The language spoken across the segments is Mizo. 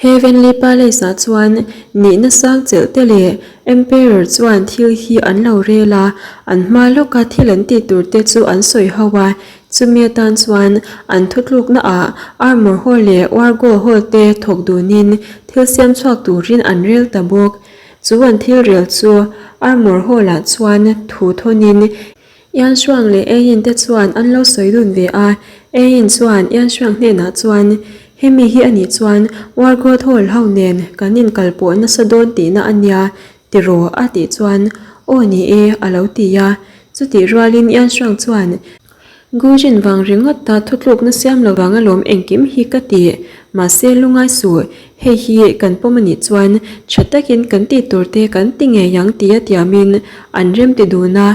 Heavenly Palace-ah chuan nihna sang chelh te leh Emperor chuan thil hi an lo rel a, an hma lawka thil an tih tur te chu an sawi ho a, chumi atan chuan an thutlukna ah Armour Hall leh Wargo Hall te thawk dunin thil siam chhuak turin an rel ta bawk. Chu an thil rel chu Armour Hall-ah chuan thu thawnin Ian Shuang leh Eiin te chuan an lo sawi dun ve a, Eiin chuan Ian Shuang hnenah chuan, Hemi hi anih chuan War God Hall ho nen kan inkal pawh nasa dawn tihna a nia tiraw? a tih chuan, Aw ni e, a lo ti a. Chutih rualin Ian Shuang chuan, Gujin vang ringawt ta thutlukna siam lo vang alawm engkim hi ka ti, mahse lungai suh, hei hi kan pawm anih chuan tha takin kan tih tur te kan ti ngei ang tia tiamin an rem ti dun a.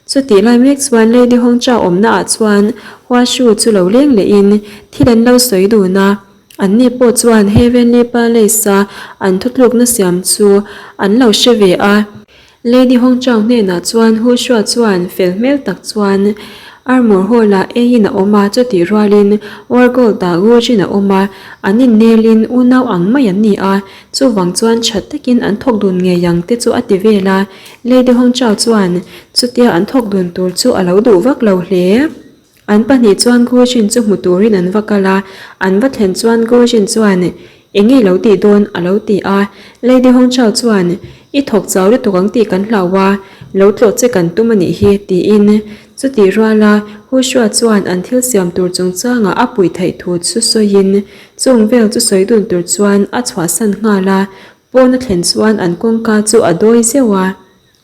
Chutih lai mek chuan Lady Hongcha awmna ah chuan Hua Shu chu lo leng lehin thil an lo sawi dun a, anni pawh chuan Heavenly Palace a an thutlukna siam chu an lo hre ve a. Lady Hongchao hnenah chuan Hu Shua chuan fel hmel tak chuan Armour Hall-ah eiin a awm a, chutih rualin War Gold-ah Wu Jin a awm a, an innelin unau ang mai an ni a, chuvang chuan tha takin an thawk dun ngei ang te chu a ti vel a. Lady Hongchao chuan chutia an thawk dun tur chu a lo duh vak lo hle. An pahnih chuan Gujin chu hmu turin an va kal a, an va thlen chuan Gujin chuan, Eng nge lo tih dawn? a lo ti a. Lady Hongchao chuan, I thawk chau lutuk ang tih kan hlau a, lo tlawh che kan tum a nih hi, tiin. Chutih ruala Hushua chuan an thil siam tur chungchangah a puih theih thu chu sawiin, chung vel chu sawi dun tur chuan a chhuahsan nghal a, pawn a thlen chuan an kawngka chu a dawi zeuh a.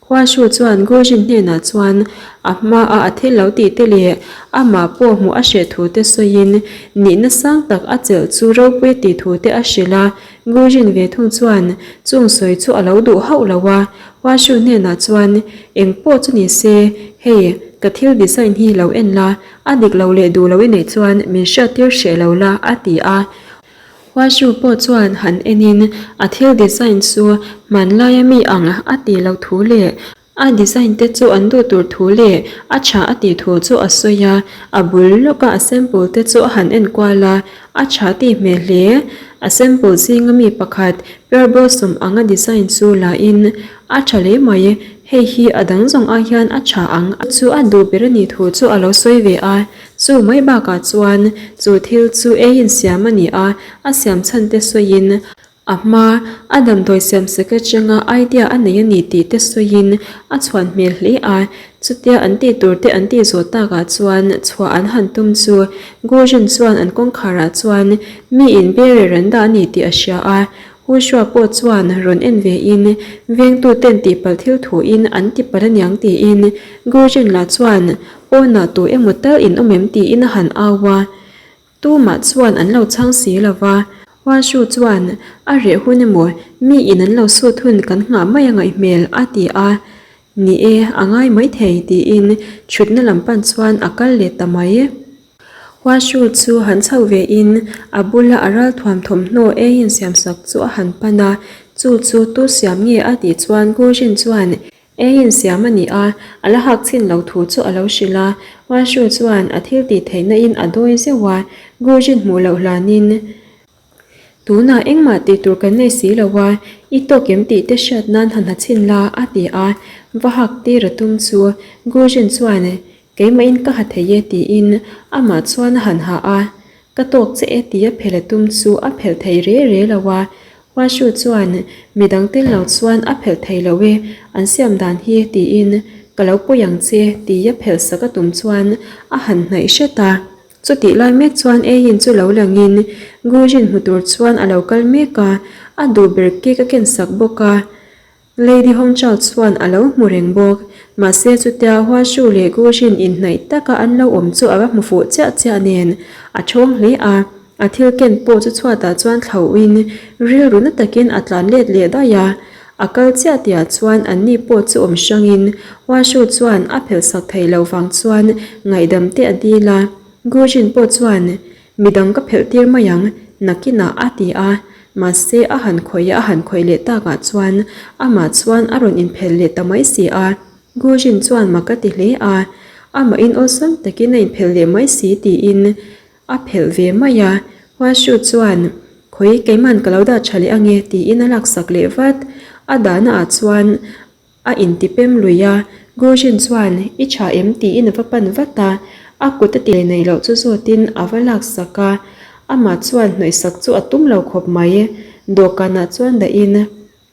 Huashu chuan Gujin hnenah chuan a hmaa a thil lo tih te leh amah pawh hmuh a hreh thu te sawiin nihna sang tak a chelh chu ropui a tih thu te a hrilh a. Gujin ve thung chuan chung sawi chu a lo duh hauh lo a. Huashu hnenah chuan eng pawh chu ni se, hei ka thil design hi lo en la, a dik lo leh duh lo i neih chuan min hriattir hreh lo la, a ti a. Huashu pawh chuan han enin a thil design chu hmanlaia mi ang a tih loh thu leh a design te chu an duh tur thu leh a tha a tih thu chu a sawi a, a bul lawka a sample te chu a han en kual a, a tha tih hmel hle. A sample zinga mi pakhat Pear Blossom anga design chu la in a tha hle mai, hei hi a dang zawng ai hian a tha ang chu a duh ber a nih thu chu a lo sawi ve a. Chu mai bakah chuan chu thil chu eiin siam a ni a, a siam chhan te sawiin a hma a damdawi siam sek atanga idea a nei a ni tih te sawiin a chhuan hmel hle a. Chutia an tih tur te an tih zawh takah chuan chhuah an han tum chu Gurjin chuan an kawngkharah chuan miin bearer an dah a ni tih a hria a, Hushua pawh chuan rawn en ve in vengtuten tihpalh thil thu in an tipalh aniang tiin Gurjin lah chuan pawnah tu emaw tal in awm em tiin a han au a, tumah chuan an lo chhang si lo va. Huashu chuan a reh hun emaw mi in an lo sut hun kan nghah mai a ngaih hmel a ti a, ni e a ngai maithei tiin thutna lam pan chuan a kal leh ta mai. Huashu chu han chho ve in a bula a ralthuam thawmhnaw eiin siamsak chu a han pan a, chu chu tu siam nge a tih chuan Gujin chuan eiin siam a ni a, a la hak chhin lo thu chu a lo hrilh a, Huashu chuan a thil tih theihna in a dawi zeuh a, Gujin hmuh loh hlanin Tunah engmah tih tur kan nei si lo a, i tawk em tih te hriat nan han ha chhin la a ti a, va hak tir a tum chu Gujin chuan Keimahin ka ha thei e tiin amah chuan a han ha a, ka tawk che e tia phelh a tum chu a phelh thei re re lo a, Huashu chuan midang tel lo chuan a phelh thei lo e, an siam dan hi tiin ka lo pawi ang che tia phelh sak a tum chuan a han hnaih hret a. Chutih lai mek chuan Eiin chu lo langin Gujin hmu tur chuan a lo kal mek a, a duh ber cake a ken sak bawk a. Lady Hongchao chuan a lo hmu reng bawk. Mahse chutia Huashu leh Gujin inhnaih taka an lo awm chu a va hmu fuh chiah chiah nen a thawng hle a, a thil ken pawh chu chhuatah chuan thlauhin rilru na takin a tlan let leh daih a. A kal chiah tihah chuan anni pawh chu awm hrangin Huashu chuan a phelhsak theih loh vang chuan ngaihdam te a dil a. Gujin pawh chuan Midang ka phelh tir mai ang, nakinah a ti a, mahse a han khawih a, a han khawih leh takah chuan amah chuan a rawn inphelh leh ta mai si a, Gujin chuan mak a ti hle a, amahin awlsam takin a inphelh leh mai si tiin a phelh ve mai a, Huashu chuan. Khawi keiman ka lo dah tha leh ange tiin a laksak leh vat. A dahna ah chuan a intipem lui a, Gurjin chuan i tha em tiin a va pan vat a, a kut a ti leh neih loh chu zawtin a va laksak a, amah chuan hnawihsak chu a tum lo khawp mai. Dawhkanah chuan dahin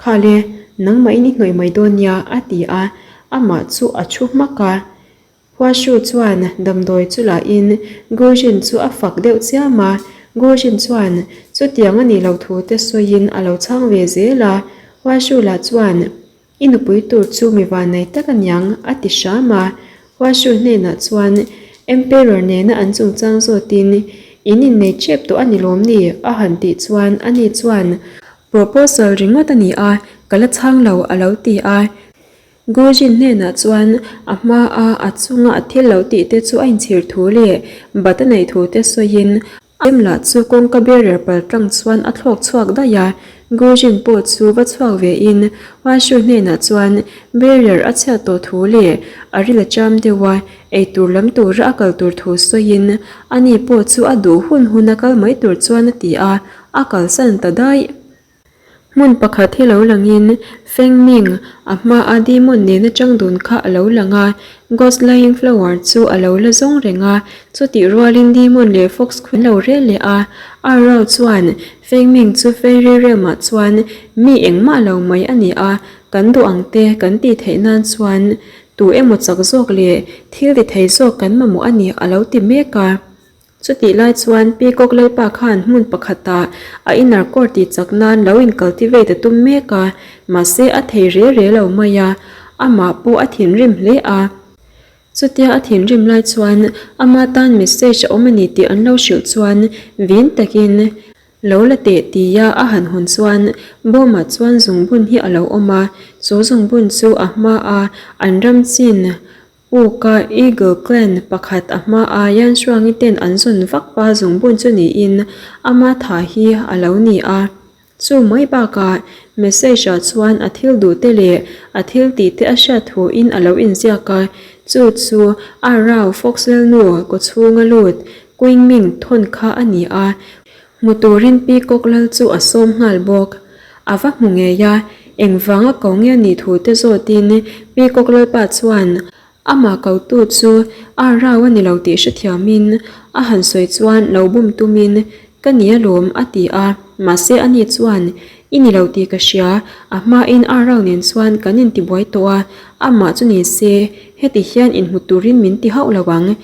Khale, nangmahin i hnawih mai dawn nia a ti a, amah chu a thu hmak a. Huashu chuan damdawi chu lahin Gurjin chu a fak deuh chiam a, Gurjin chuan chutiang a nih loh thu te sawiin a lo chhang ve zel a, Huashu lah chuan I nupui tur chu mi vannei tak a niang a ti hram a, Huashu hnenah chuan Emperor nena an chungchang zawtin in innei ṭep tawh a ni lawm ni a han tih chuan ani chuan Proposal ringawt a ni a, ka la chhang lo a lo ti a. Gurjin hnenah chuan a hmaa a chunga a thil lo tih te chu a inchhir thu leh bat a neih thu te sawiin a em lah chu kawngka barrier pal tlang chuan a thlawk chhuak daih a. Gurjin pawh chu va chhuak vein Washu hnenah chuan barrier a chhiat tawh thu leh a ril a cham deuh a, eitur lam tura a kal tur thu sawiin ani pawh chu a duh hun hun a kal mai tur chuan a ti a, a kalsan ta daih. Hmun pakhat hi lo langin Feng Ming a hmaa demon nena chang dun kha a lo lang a, Ghost Lying Flower chu a lo la zawng reng a, chutih rualin demon leh fox khu an lo rel leh a. Ah Rao chuan Feng Ming chu Fairy Realm-ah chuan mi engmah lo mai a ni a, kan duh ang te kan tih theih nan chuan tu emaw chak zawk leh thil ti thei zawk kan mamawh a ni a lo ti mek a. Chutih lai chuan Peacock Lalpa khan hmun pakhatah a inner core tih chak nan lo in cultivate a tum mek a, mahse a thei re re lo mai a, amah pawh a thinrim hle a. Chutia a thinrim lai chuan ama tan message a awm a ni tih an lo hrilh chuan vin takin lo la teh tia a han hawn chuan bawmah chuan zungbun hi a lo awm a, chu zungbun chu a hmaa an ram chin Puka Eagle Clan pakhat a hma a Yan Shuangi ten an zawn vak pa zungbun chu niin ama tha hi a lo ni a. Chu mai bakah message ah chuan a thil duh te leh a thil tih te a hriat thu in a lo inziak a, chu chu a Rao Fox Lalnu kawchhunga lut Queen Ming thawn kha a ni a. Hmu turin Peacock Lal chu a sawm nghal bawk. A va hmu ngei a, engvanga ko nge a nih thu te zawtin Peacock Lalpa chuan amah kotu chu a rau a ni lo tih hrethiamin a han sawi chuan lo bum tumin ka ni alawm a ti a, mahse ani chuan i ni lo tih ka hria, a hmain a rau nen chuan kan intibuai tawh a, amah chu ni se heti hian inhmu turin min ti hauh lo ang.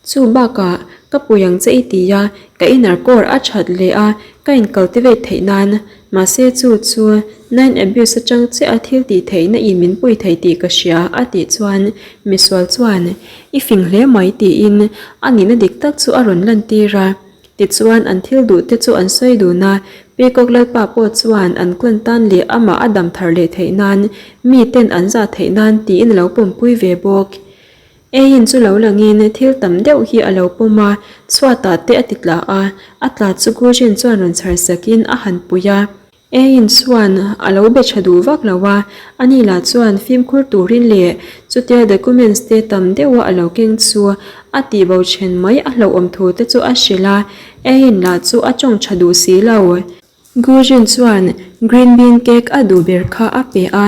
Chu bakah, ka pui ang che i ti a, ka inner core a that leh a, ka in cultivate theih nan. Mahse chu chu nine abuse atang che a thil tih theihna in min pui thei tih ka hria a tih chuan misual chuan i fing hle mai tiin a nihna dik tak chu a rawn lantir a. Tichuan an thil duh te chu an sawi dun a, Peacock Lalpa pawh chuan an clan tan leh amah a dam thar leh theih nan mi ten an zah theih nan tiin a lo pawmpui ve bawk. Eiin chu lo langin thil tam deuh hi a lo pawm a, chhuatah te a ti tla a, a tla chu Gujin chuan rawn chhar sakin a han pui a. Eiin chuan a lo be tha duh vak lo a, ani lah chuan fimkhur turin leh chutia documents te tam deuha a lo keng chu a tih bo then mai a hlauhawm thu te chu a hrilh a, Eiin lah chu a tawng tha duh si lo. Gujin chuan green bean cake a duh ber kha a pe a,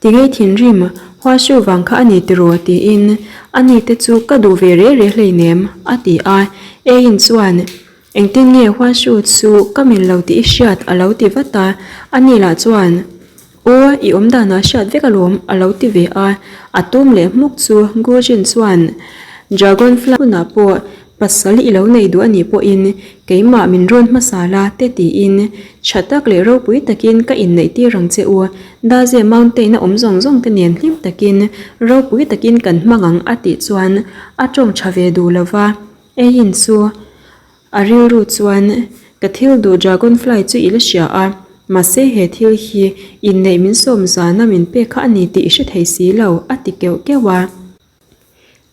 Tingei thinrim, Huashu vang kha a ni tiraw tiin, Ani te chu ka duh ve re re hleinem a ti a. Eiin chuan, Engtin nge Huashu chu ka mil lo tih i hriat a lo ti vat a, ani lah chuan, Aw, i awm danah hriat vek alawm a lo ti ve a. A tum leh hmuk chu Gujin chuan, Dragonfly hunah pawh Pasal i lo nei duh a nih pawhin keimah min rawn hmasa la te tiin tha tak leh ropui takin ka inneih tir ang che u. Daze Mountain a awm zawng zawng te nen hlim takin ropui takin kan hmang ang a tih chuan a tawng tha ve duh lo va. Eiin chu a rilru chuan ka thil duh dragonfly chu i la hria a, mahse he thil hi inneih min sawm zana min pek kha a ni tih i hre thei si lo a ti keuh keuh a.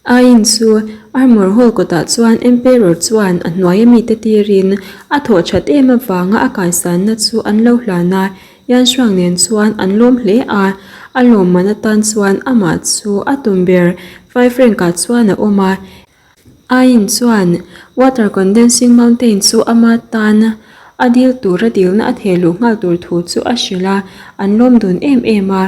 Ain chu Armour Hall kawtah chuan Emperor chuan a hnuaia mite tirin a thawh that em avanga a kaisanna chu an lo hlan a, Yan Shuang nen chuan an lawm hle a, a lawmman atan chuan amah chu a tum ber Five Rank-ah chuan a awm a. Ain chuan Water Condensing Mountain chu ama tan. A dil tura dilna a theh luh nghal tur thu chu a hrilh a, an lawm dun em em a.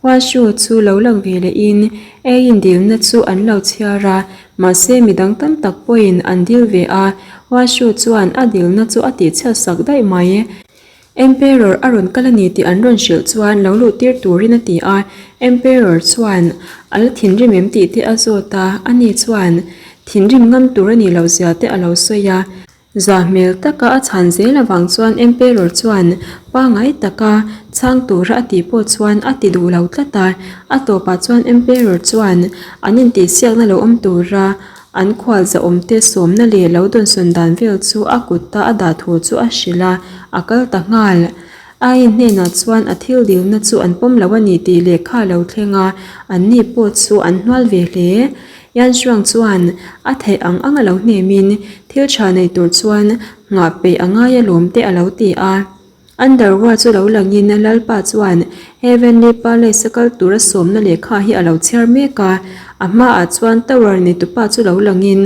Huashu chu lo lang ve lehin eiin dilna chu an lo chhiar a, mahse midang tam tak pawhin an dil ve a, Huashu chuan a dilna chu a tihchhiat sak daih mai. Emperor a rawn kal a ni tih an rawn hrilh chuan lo luh tir turin a ti a, Emperor chuan a la thinrim em tih te a zawt a, ani chuan thinrim ngam tur a nih loh zia te a lo sawi a. Zah hmel taka a chhan zel avang chuan Emperor chuan pangai taka chhang tura a tih pawh chuan a ti duh lo tlat a, a tawpah chuan Emperor chuan an intihsiakna lo awm tura an khual zahawmte sawmna leh lo dawnsawn dan vel chu a kuta a dah thu chu a hrilh a, a kal ta nghal. Ain hnenah chuan a thil dilna chu an pawm lo a ni tih lehkha a lo thleng a, anni pawh chu an hnual ve hle. Yan Shuang chuan a theih ang ang a lo hnemin thil tha nei tur chuan nghah peih a ngai alawm te a lo ti a. Underworld chu lo langin Lalpa chuan Heavenly Palace a kal tura sawmna lehkha hi a lo chhiar mek a, a hmaah chuan tower neitupa chu lo langin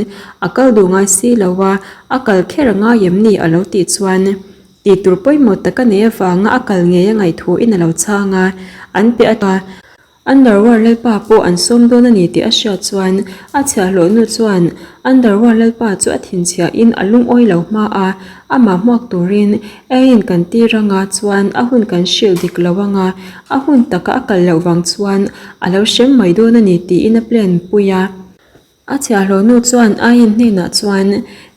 a kal duh ngai si lo a, a kal kher a ngai em ni a lo tih chuan tih tur pawimawh tak a nei avanga a kal ngei a ngaih thuin a lo chhang a, an pe a. Underworld lalpa pawh an sawm dawn a ni tih a hriat chuan a chhiahhlawh nu chuan Underworld lalpa chu a thinchhiahin a lungawi lo hma a, amah hmuak turin Eiin kan tir anga chuan a hun kan hrilh dik lo anga a hun taka a kal loh vang chuan a lo hrem mai dawn a ni tiin a plan pui a. A chhiahhlawh nu chuan Ain hnenah chuan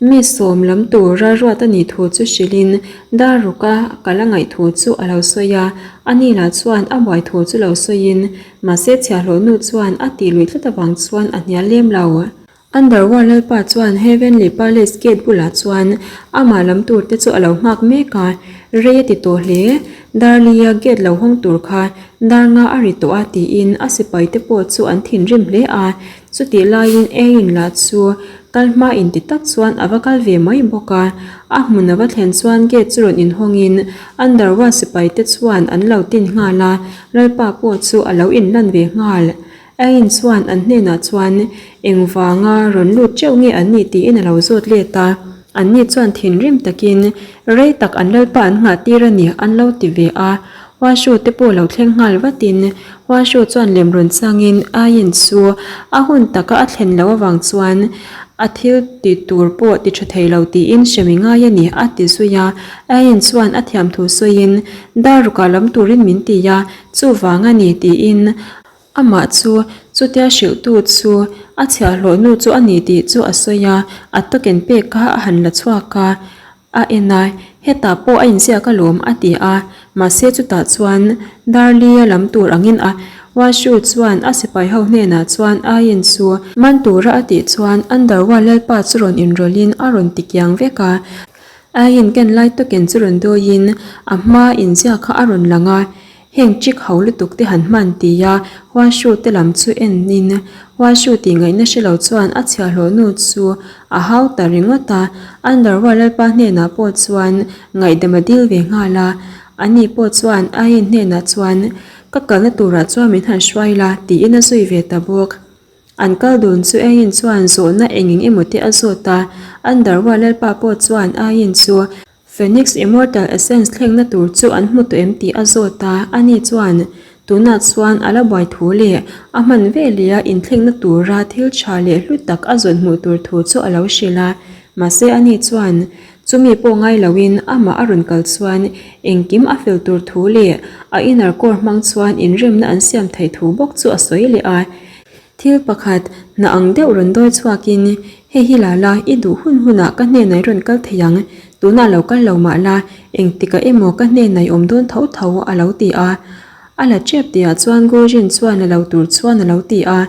mi sawm lam tura ruat a nih thu chu hrilhin dar ruka kal a ngaih thu chu a lo sawi a, ani lah chuan a buai thu chu lo sawiin mahse chhiahhlawh nu chuan a tih luih tlat avang chuan a hnial lem lo. Underworld lalpa chuan Heavenly Palace gate bulah chuan amah lam tur te chu a lo nghak mek a, rei a ti tawh hle. Darlia gate lo hawng tur kha dar nga a ri tawh a tiin a sipai te pawh chu an thinrim hle a, Chutih laiin Erin lah chu kal hma inti tak chuan a va kal ve mai bawk a, a hmun a va thlen chuan gate chu rawn inhawngin Underworld sipai te chuan an lo tin nghal a, Lalpa pawh chu a lo inlan ve nghal. Erin chuan an hnenah chuan engvanga rawn lut teuh nge an nih tiin a lo zawt let a, anni chuan thinrim takin rei tak an Lalpa an nghah tir a ni an lo ti ve a, Huashu te pawh lo thleng nghal vatin Huashu chuan lem rawn changin Ayin chu a hun taka a thlen loh avang chuan a thil ti tur pawh ti tha thei lo tiin hremi ngai a ni a ti zui a. Ayin chuan a thiam thu sawiin dar rukah lam turin min ti a, chuvang a ni tiin amah chu chutia hrilhtu chu a chhiahhlawh nu chu a ni tih chu a sawi a, a token pek kha a han la chhuak a. A en a, hetah pawh a inziak alawm a ti a, mahse chutah chuan Darli-a lam tur angin a Washu chuan a sipai ho hnenah chuan Ayin chu man tura a tih chuan Underworld lalpa chu rawn inrawlhin a rawn ti kiang vek a, Ayin ken lai token chu rawn dawiin a hma inziak kha a rawn lang a, Heng trick ho lutuk te han hman ti a, Huashu te lam chu en in Huashu tih ngaihna hre lo chuan a chhiahhlawh nu chu a hau ta ringawt a, Underworld lalpa hnenah pawh chuan ngaihdam a dil ve nghal a, ani pawh chuan Ain hnenah chuan ka kalna turah chuan min han hruai la tiin a zui ve ta bawk. An kal dun chu Ain chuan zawhna eng eng emaw te a zawt a, Underworld lalpa pawh chuan Ain chu Phoenix Immortal Essence thlengna tur chu an hmu tawh em tih a zawt a, ani chuan tunah chuan a la buai thu leh a hman veleh a inthlengna tura thil tha leh hlu tak a zawn hmuh tur thu chu a lo hrilh a. Mahse ani chuan chumi pawh ngai loin amah a rawn kal chuan engkim a fel tur thu leh a inner core hmang chuan inremna an siam theih thu bawk chu a sawi leh a. Thil pakhat, hna ang deuh rawn dawi chhuakin, Hei hi la la, i duh hun hunah ka hnenah i rawn kal thei ang, tunah lo kal lo mah la, engtikah emaw ka hnenah i awm dawn tho tho, a lo ti a. A la tep tihah chuan Gojin chuan a lo tur chuan a lo ti a.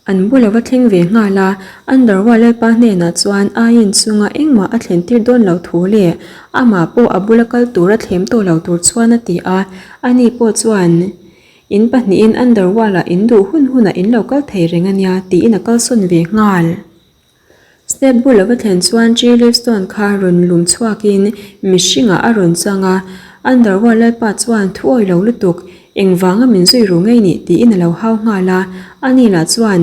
An bul a va thleng ve nghal a, Underworld lalpa hnenah chuan Ayin chunga engmah a thlen tir dawn lo thu leh amah pawh a bula kal tur a thlem tawh lo tur chuan a ti a, ani pawh chuan, In pahnihin Underworld-ah in duh hun hunah in lo kal thei reng a nia tiin a kalsawn ve nghal. Step bul a va thlen chuan Tree Leaf Stone kha rawn lum chhuakin mihringah a rawn chang a, Underworld lalpa chuan thu awi lo lutuk, engvanga min zui ru ngei nih tiin a lo hau nghal a, ani lah chuan,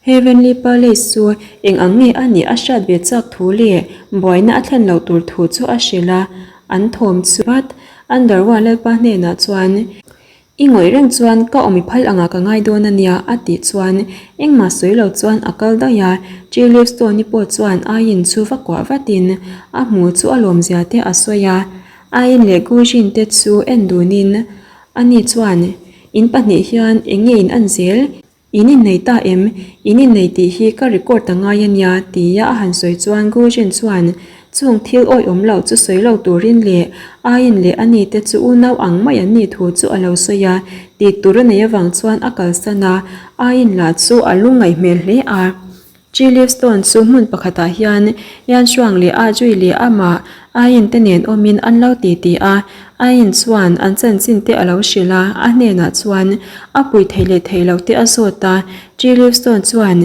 Heavenly Palace chu eng ang nge a nih a hriat ve chak thu leh buaina a thlen loh tur thu chu a hrilh a. An thawm chu vat. Underwa Lalpa hnenah chuan, I ngawih reng chuan ka awm i phal angah ka ngai dawn a nia, a tih chuan engmah sawi lo chuan a kal daih a. Tree Leaf Stone-i pawh chuan Ayin chu va kuah vatin a hmu chu a lawmzia te a sawi a. Ayin leh Gujin te chu en dunin ani chuan, In pahnih hian eng nge in an zel? In innei ta em? In innei tih hi ka record a ngai a nia, tia a han sawi chuan Gujin chuan chung thil awihawm loh chu sawi lo turin leh Ain leh ani te chu unau ang mai an nih thu chu a lo sawi a, tih tur a neih avang chuan a kalsan a, Ain lah chu a lungngaih hmel hle a. Chi Livestone chu hmun pakhatah hian Yan Shuang leh Ah Jui leh amah Ayin te nen awmin an lo ti ti a, Ayin chuan an chanchin te a lo hrilh a, a hnenah chuan a pui thei leh thei lo te a zawt a, Chi Livestone chuan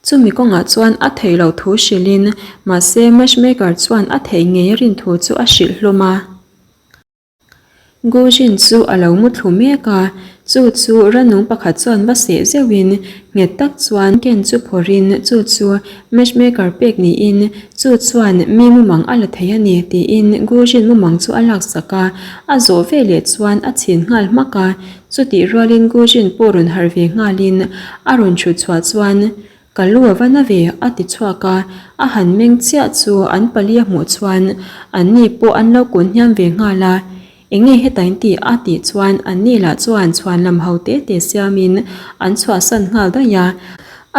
chumi kawngah chuan a theih loh thu hrilhin mahse Matchmaker chuan a theih ngei a rin thu chu a hrilh hlawm a. Gojin chu a lo mu thlu mek a, chu chu ranung pakhat chuan va seh zeuhin nghet tak chuan ken chu phawrhin chu chu matchmaker pek niin chu chuan mi mumang a la thei a ni tiin Gojin mumang chu a laksak a, a zawh veleh chuan a chhin nghal hmak a, chutih rualin Gojin pawh rawn harh ve nghalin a rawn chhut chhuah chuan Ka lu a va na ve, a ti chhuak a, a han meng chiah chu an pali a hmuh chuan an ni pawh an lo kun hniam ve nghal a, Eng nge heta in tih? a tih chuan an ni lah chuan chhuan lam ho te te siamin an chhuahsan nghal daih a.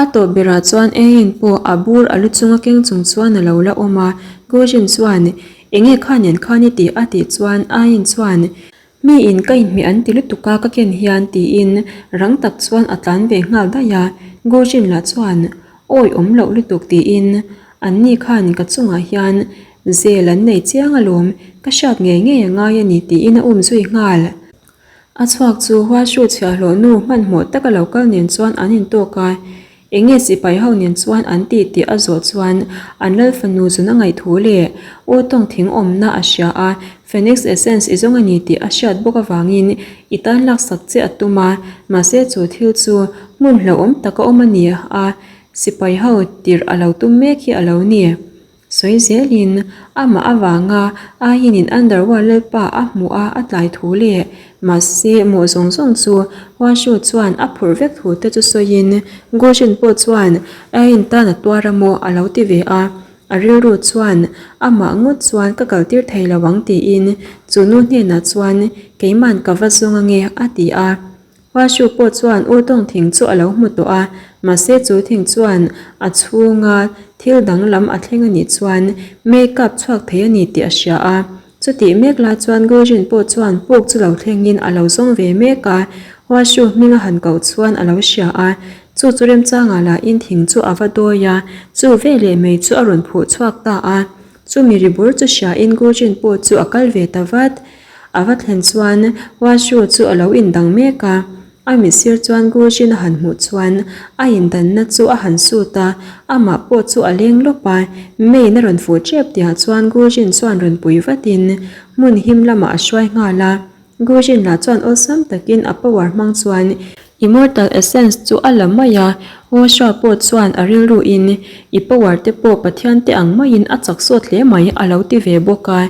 A tawp berah chuan Erin pawh a bur a lu chunga keng chung chuan a lo la awm a, Gojin chuan, Eng nge kha nen khan i tih? a tih chuan Ain chuan, Mi in ka inhmeh an ti lutuk a ka ken hian tiin rang tak chuan a tlan ve nghal daih a, Gojin lah chuan awi awm loh lutuk tiin an ni khan ka chungah hian zel an nei chiang alawm ka hriat ngei ngei a ngai a ni tiin a um zui nghal. A chhuak chu Huashu chhiahhlawh nu hmanhmawh taka lo kal nen chuan an intawk a, Eng nge sipai ho nen chuan an tih tih a zawh chuan an lal fanu zun a ngaih thu leh U tawng thing awmna a hria a, Phoenix Essence i zawng a ni tih a hriat bawk avangin i tan laksak che a tum a, mahse chu thil chu hmun hlauhawm tak a awm a ni a, sipai ho tirh a lo tum mek hi a lo ni. Sawi zelin, amah avanga Ainin Underworld lalpa a hmuh a a tlai thu leh mahse mawh zawng zawng chu Huashu chuan a phurh vek thu te chu sawiin Goshen pawh chuan Ain tan a tuar a maw a lo ti ve a, a rilru chuan amah ngawt chuan ka kaltir thei lo ang tiin chu nu hnenah chuan keiman ka va zawng ange a ti a. Huashu pawh chuan Utawng thing chu a lo hmu tawh a, mahse chu thing chuan a chhunga thil danglam a thleng a nih chuan make up chhuak thei a ni tih a hria a. Chutih mek lai chuan Gujin pawh chuan puk chu lo thlengin a lo zawng ve mek a, Huashu hming a han koh chuan a lo hria a, chu chu remchangah lahin thing chu a va dawi a, chu veleh mei chu a rawn phuh chhuak ta a. Chumi ri bur chu hriain Gujin pawh chu a kal ve ta vat. A va thlen chuan Washu chu a lo indang mek a, a mitsir chuan Gujin a han hmuh chuan a indanna chu a han sut a, amah pawh chu a leng lawp a, Main a rawn fuh tep tihah chuan Gujin chuan rawn pui vatin hmun him lamah a hruai nghal a. Gujin lah chuan awlsam takin a power hmang chuan Immortal Essence chu a la mai a, Washa pawh chuan a rilruin i power te pawh Pathian te ang maiin a chak sawt hle mai a lo ti ve bawk a.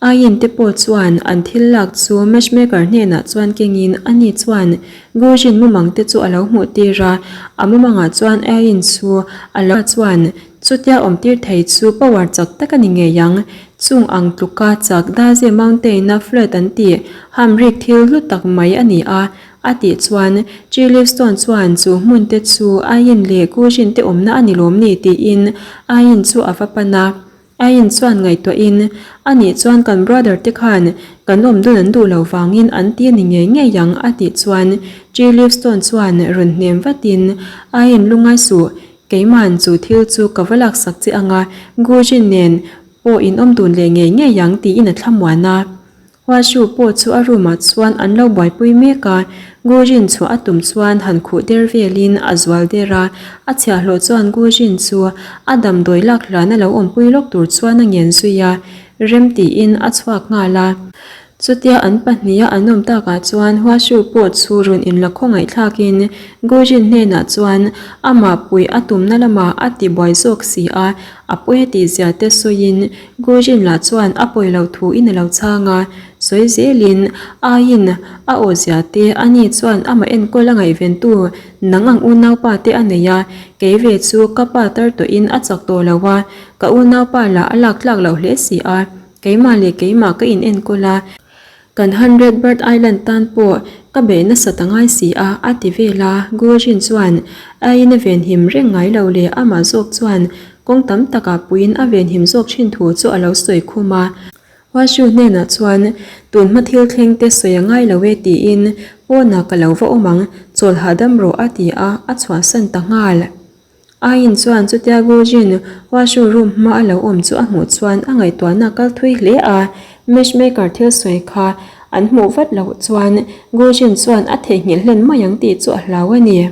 Ayin te pawh chuan an thil lak chu matchmaker hnenah chuan kengin ani chuan Gujin mumang te chu a lo hmuh tir a, a mumangah chuan Ayin chu a lo chuan chutia awm tir thei chu power chak tak a ni ngei ang, chung ang tluka chak Daze Mountain a flat an tih hamrik thil hlu tak mai a ni a, a tih chuan Chi Livestone chuan chu hmun te chu Ayin leh Gujin te awmna a ni lawm ni tiin Ayin chu a va pan a. Ain chuan ngaihtuahin, Anih chuan kan brother te khan kan awm dun an duh lo vangin an ti a ni ngei ngei ang a tih chuan Tree Livestone chuan rawn hnem vatin, Ain lungai suh, keiman chu thil chu ka va laksak che anga Gujin nen pawh in awm dun leh ngei ngei ang tiin a thlamuan a. Huashu pawh chu a room ah chuan an lo buaipui mek a, Gujin chhuah a tum chuan han khuh der velin a zual der a, a chhiahhlawh chuan Gujin chu a damdawi lak hlan a lo awmpui lawk tur chuan a ngen zui a, rem tiin a chhuak nghal a. Chutia an pahniha an awm takah chuan Huashu pawh chu rawn inla khawngaih thlakin Gujin hnenah chuan amah puih a tumna lamah a ti buai zawk si a, a pawi a tih zia te sawiin Gujin lah chuan a pawi loh thuin a lo chhang a, sawi zelin aiin a aw zia te ani chuan amah enkawl a ngaihventu nang ang unaupa te a nei a, kei ve chu ka pa tar tawhin a chak tawh lo a, ka unaupa lah a lak tlak loh hle si a. Keimah leh keimah ka in enkawl a, kan Hundred Bird Island tan pawh ka beih nasat a ngai si a, a ti vel a. Gujin chuan aiin a venhim reng ngai lo leh amah zawk chuan kawng tam takah puiin a venhim zawk thin thu chu a lo sawi khum a. Huashu hnenah chuan tun hma thil thleng te sawi a ngai lo e tiin pawnah ka lo va awm ang, chawl hahdam rawh a ti a, a chhuahsan ta nghal. Ain chuan chutia Gujin washroom room hma a lo awm chu a hmuh chuan a ngaihtuahna a kal thui hle a, matchmaker thil sawi kha an hmuh vat loh chuan Gujin chuan a theihnghilh hlen mai ang tih chu a hlau a ni.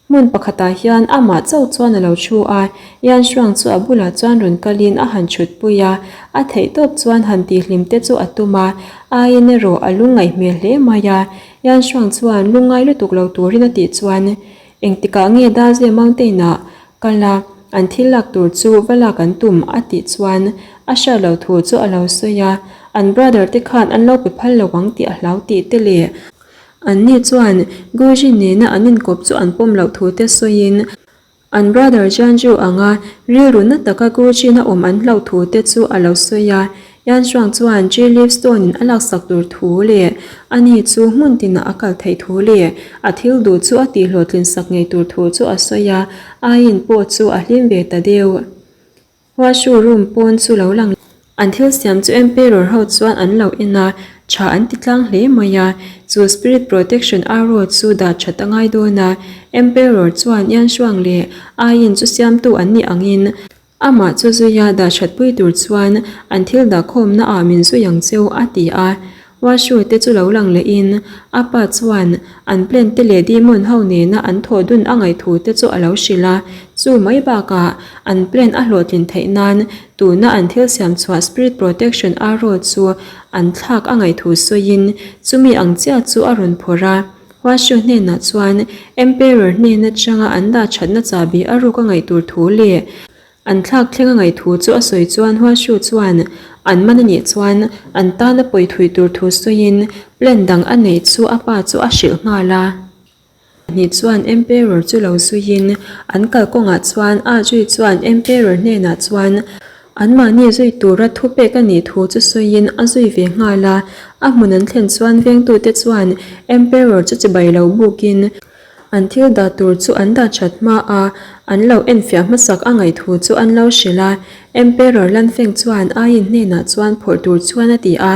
Hmun pakhatah hian amah chauh chuan a lo thu a, Yan Shuang chu a bulah chuan rawn kalin a han thutpui a, a theihtawp chuan han tihhlim te chu a tum a, Ain erawh a lungngaih hmel hle mai a, Yan Shuang chuan lungngai lutuk lo turin a tih chuan Engtikah nge Daze Mountain ah kal a, an thil lak tur chu va lak an tum a tih chuan a hriat loh thu chu a lo sawi a, an brother te khan an lo pe phal lo ang tih a hlau tih te leh an ni chuan Guji nena an inkawp chu an pawm loh thu te sawiin an brother Jianju anga rilru na taka Guji na awm an hlauh thu te chu a lo sawi a. Yan Shuang chuan Tree Leaf Stone in a laksak tur thu leh a ni chu hmun tinah a kal theih thu leh a thil duh chu a tihhlawhtlin sak ngei tur thu chu a sawi a, Ain pawh chu a hlim ve ta deuh. Huashu room pawn chu lo lang. An thil siam chu Emperor ho chuan an lo en a, tha an ti tlang hle mai a, chu Spirit Protection Arrow chu dah that a ngai dawn a, Emperor chuan Yan Shuang leh Ain chu siamtu an nih angin Amah chu zuia dah thatpui tur chuan an thil dahkhawmna ah min zui ang cheu a ti a. Washu te chu lo lang lehin a pa chuan an plan te leh demon ho nena an thawh dun a ngaih thu te chu a lo hrilh a. Chu mai bakah an plan a hlawhtlin theih nan tuna an thil siam chhuah spirit protection arrow chu an thlak a ngaih thu sawiin chumi ang chiah chu a rawn phawrh a. Huashu hnenah chuan Emperor hnen atanga an dah thatna chahbi a ruk a ngaih tur thu leh an thlak thleng a ngaih thu chu a sawi chuan Huashu chuan an man a nih chuan an tan a pawi thui tur thu sawiin plan dang a neih chu a pa chu a hrilh nghal a. Ni chuan Emperor chu lo zuiin an kalkawngah chuan A Zui chuan Emperor hnenah chuan Anmahni zui tura thupek a nih thu chu sawiin a zui ve nghal a, a hmun an thlen chuan vengtute chuan Emperor chu chibai lo bukin an thil dah tur chu an dah that hma a, an lo enfiah hmasak a ngaih thu chu an lo hrilh a. Emperor Lanfeng chuan Ayin hnenah chuan phawrh tur chuan a ti a.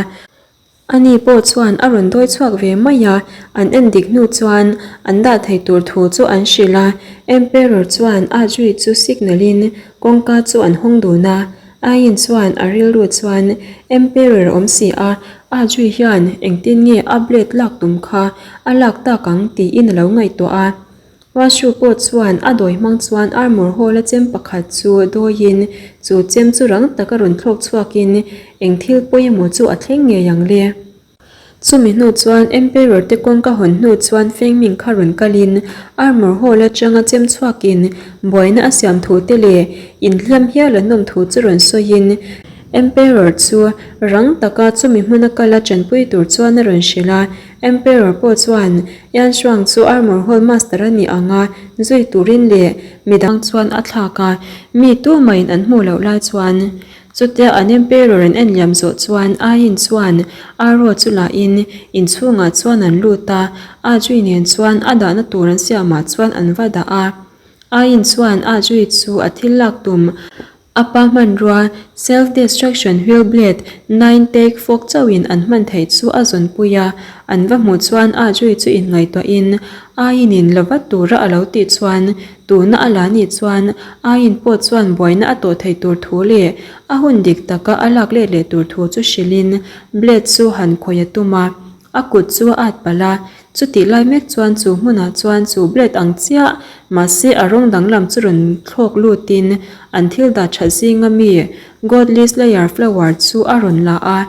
Ani pawh chuan a rawn dawi chhuak ve mai a, an en dik hnu chuan an dah thei tur thu chu an hrilh a. Emperor chuan a zui chu signal in kawngka chu an hawng dun a. Ain chuan a rilru chuan Emperor awm si a, a zui hian engtin nge a blade lak tum kha a lak tak ang tiin a lo ngaihtuah a. Washu pawh chuan a dawi hmang chuan armor hall a chem pakhat chu dawiin chu chem chu rang taka rawn thlawk chhuakin eng thil pawi emaw chu a thleng ngei ang le. Chumi hnu chuan Emperor te kawngka hawn hnu chuan Fengming kha rawn kalin armor hall atanga chem chhuakin buaina a siam thu te leh inhliam hial an awm thu chu rawn sawiin Emperor chu rang taka chumi hmuna kala tanpui tur chuan a rawn hrilh a. Emperor pawh chuan Yan Shuang chu Armor Hall Master a nih ang a, zui turin leh midang chuan a thlak a, mi tumahin an hmuh loh lai chuan chutia an Emperor an en liam zawh chuan Ayin chuan Arrow chu lahin inchhungah chuan an lut a, A Jui nen chuan a dahna tur an siamah chuan an va dah a. Ayin chuan A Jui chu a thil lak tum A pa hmanrua Self-destruction wheel blade nine take fawk chauhin an hman theih chu a zawnpui a, an va hmuh chuan a zui chu inngaihtuahin Ainin la vat tura a lo tih chuan tuna a la nih chuan Ain pawh chuan buaina a tawh theih tur thu leh a hun dik taka a lak let leh tur thu chu hrilhin blade chu han khawih a tum a. A kut chu a at palh a, chutih lai mek chuan chu hmunah chuan chu blade ang chiah, mahse a rawng danglam chu rawn thlawk lutin an thil dah that zinga mi Godly Slayer flower chu a rawn la a.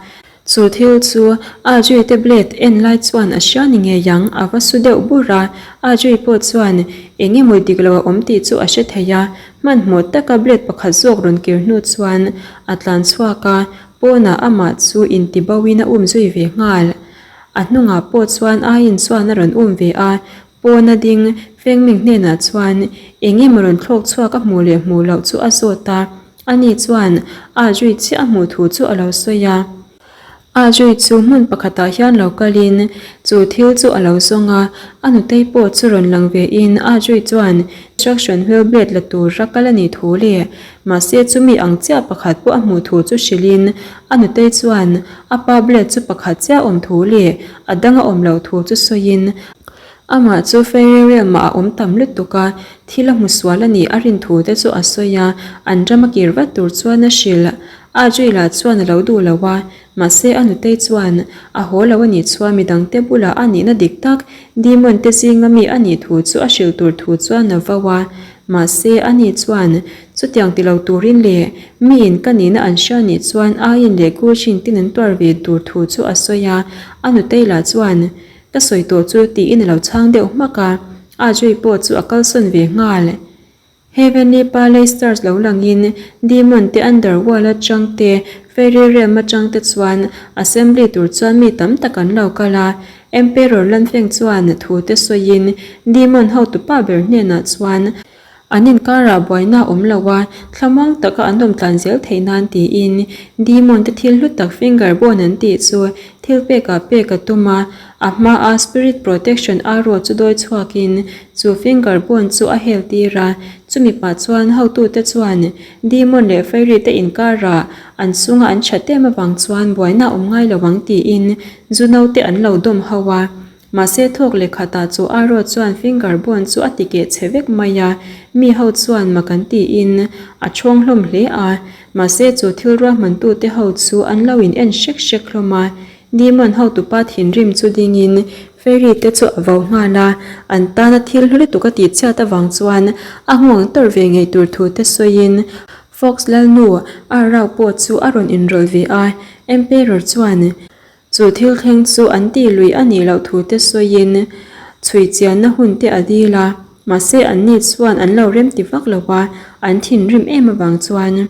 Chu thil chu Ajay te blade en lai chuan a hria ni ngei ang, a va su deuh bur a. Ajay pawh chuan eng emaw dik lo a awm tih chu a hre thei a, hmanhmawh taka blade pakhat zawk rawn kir hnu chuan a tlan chhuak a, pawnah amah chu inti bo in a um zui ve nghal. A hnungah pawh chuan Ain chuan a rawn um ve a, Pawna ding Fengming hnenah chuan eng emaw rawn thlawk chhuak a hmuh leh hmuh loh chu a zawt a, ani chuan a zui chiah a hmuh thu chu a lo sawi a. A zui chu hmun pakhatah hian lo kalin chu thil chu a lo zawng a, a nutei pawh chu rawn lang vein a zui chuan instruction wheel blade la tura kal a nih thu leh mahse chumi ang chiah pakhat pawh a hmuh thu chu hrilhin a nutei chuan a pa blade chu pakhat chiah awm thu leh a dang a awm loh thu chu sawiin Amah chu Fairy Realm ah a awm tam lutuk a, thil a hmu sual a nih a rin thu te chu a sawi a, an ram a kir vat tur chuan a hrilh. A Jui lah chuan a lo duh lo a, mahse a nutei chuan a haw lo a nih chuan midang te bulah a nihna dik tak Demon te zinga mi a nih thu chu a hrilh tur thu chuan a vo a, mahse ani chuan chutiang ti lo turin leh miin ka nihna an hria nih chuan Ain leh Gujin tin an tuar ve tur thu chu a sawi a, a nutei lah chuan Ka sawi tawh chu tiin a lo chhang deuh hmak a, Ajay pawh chu a kalsawn ve nghal. Heavenly Palace stars lo langin Demon te Underworld atang te Fairy Realm atang te chuan Assembly tur chuan mi tam tak an lo kal a, Emperor Lanfeng chuan thu te sawiin Demon hotupa ber hnenah chuan An inkarah buaina a awm lo a, thlamuang taka an awm tlan zel theih nan tiin Demon te thil hlu tak finger bone an tih chu thil pekah pek a tum a, a hmaa spirit protection arrow chu dawi chhuakin chu finger bone chu a hel tir a, chumi pah chuan hotute chuan Demon leh fairy te inkarah an chunga an that em avang chuan buaina a awm ngai lo ang tiin zu naute an lo dawm ho a. Mahse thawk leh khatah chu Arrow chuan finger bone chu a ti keh chhe vek mai a, mi ho chuan mak an tiin a chhawng hlawm hle a, mahse chu thil ruahmantute ho chu an lo in en hrek hrek hlawm a. Demon hotupa thinrim chu dingin Fairy te chu a vo nghal a, an tana thil hlu lutuk a tih chhiat avang chuan a nghawng tawrh ve ngei tur thu te sawiin Fox Lalnu Arrow pawh chu a rawn inrawlh ve a, Emperor chuan Chu thil thleng chu an tih lui a nih loh thu te sawiin chhui chianna hun te a dil a, mahse anni chuan an lo rem ti vak lo a, an thinrim em avang chuan.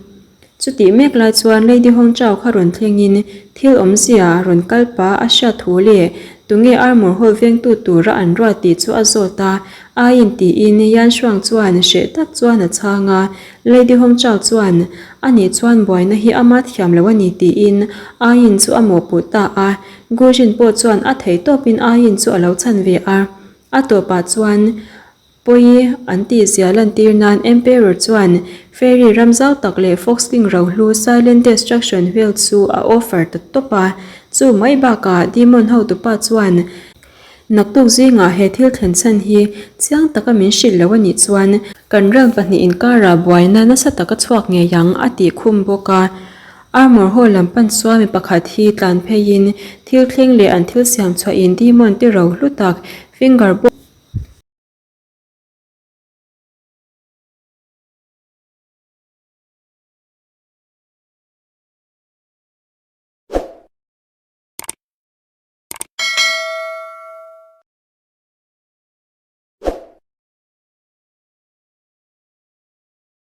Chutih mek lai chuan Lady Hong Chau kha rawn thlengin thil awmzia rawn kal pah a hriat thu leh tunge Armour Hall vengtu tura an ruat tih chu a zawt a, Ain tiin Yan Shuang chuan hreh tak chuan a chhang a, Lady Hong Chau chuan, Ani chuan buaina hi ama thiam lo a ni tiin Ain chu a mawhpuh ta a. Gu Jin pawh chuan a thei tawpin Ain chu a lo chhan ve a. A tawpah chuan pawi an tih zia lantir nan Emperor chuan Fairy ram zau tak leh Fox King rohlu Silent Destruction Wheel chu a offer ta tawp a. Chu mai bakah Demon hotupa chuan Naktuk zingah he thil thlen chhan hi chiang taka min hrilh lo a nih chuan kan ram pahnih inkarah buaina nasa taka chhuak ngei ang a tih khum bawk a. Armour Hall lam pan chuan mi pakhat hi tlan pheiin thil thleng leh an thil siam chhuahin Demon te ro hlu tak finger bawk.